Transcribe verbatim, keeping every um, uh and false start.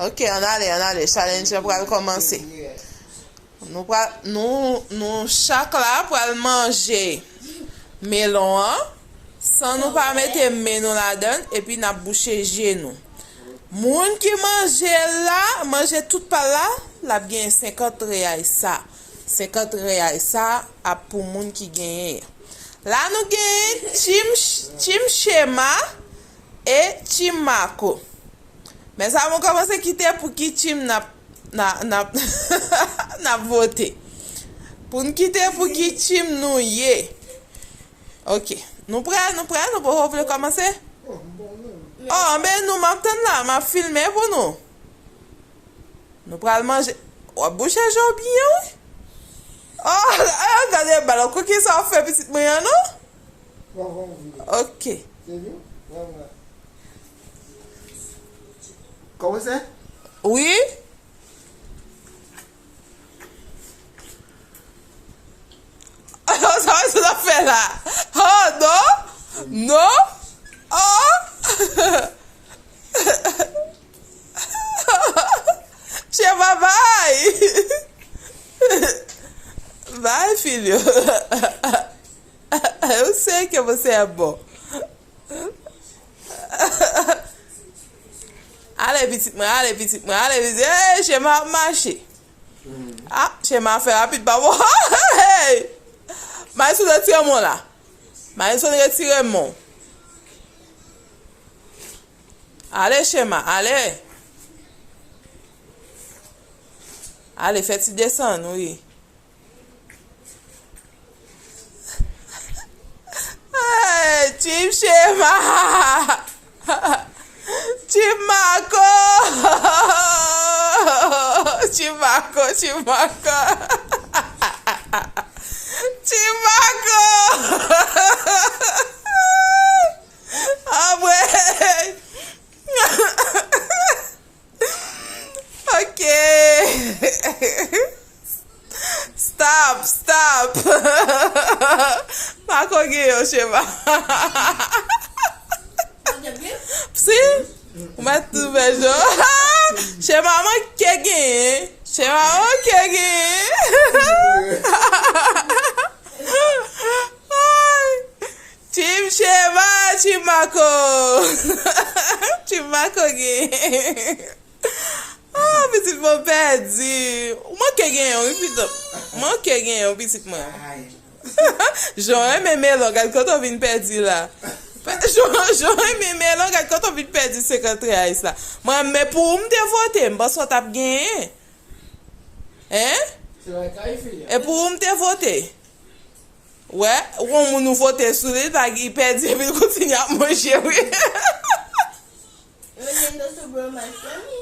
Ok, ann ale, ann ale. Challenge lan pral kòmanse. Nou pral, nou, nou chak la pral manje melon an san nou pa mete men nou ladan l, epi n ap bouche je nou. Moun ki manje l la, manje tout pa l la, l ap genyen senkant reyay sa. Senkant reyay sa ap pou moun ki genyen. La nou genyen Team, Team Shema e Team Marco. Men sa mwen kòmanse kite pou ki team n ap, n ap, n ap, n ap vote. Pou n kite pou ki team nou ye. Ok. Nou prè, nou prè, nou poko vle kòmanse? Oh, anben nou, m ap tann la, m ap filme pou nou. Nou pral manje. W ap bouche je w byen, wi. Oh, ah, gade bal, ou konn kisa w fè pitit mwen an, non? Ok. Kòmanse? Wi. Sa w ap fè la? Oh, non. Non. Oh. Shema, bay. Bay, filho. Eu sei que você é bom. Ale, pitit mwen, ale, pitit mwen, ale, pitit. Hey, Shema ap mache. Ah, Shema fè rapid pa mwen. Hey! Marisol, retire men w la. Marisol, retire men w. Ale, Shema, ale. Ale, fè ti desann, wi. Hey, Team Shema! Team Marco! Team Marco, Team Marco! Team Marco! Anmwey! Ok. Stop, stop. Marco genyen, Shema. Si, ou mèt tou fè jan. Shema manke genyen. Shema manke genyen. Ay. Team Shema, Team Marco. Team Marco genyen. Ah, pitit mwen pèdi. Ou manke genyen, wi, pitit. Ou manke genyen, pitit mwen. Jan w renmen melon, gad kote w vin pèdi la. Jan, jan w renmen melon, gad kote w vin pèdi senkant reyay la. Mwen, men pou ou m te vote, m panse w t ap genyen. Hein? E pou ou m te vote. Wè, yon moun ou vote sou li, li pa gen, li pèdi, epi l kontinye ap manje, wi. Remind us to grow my family.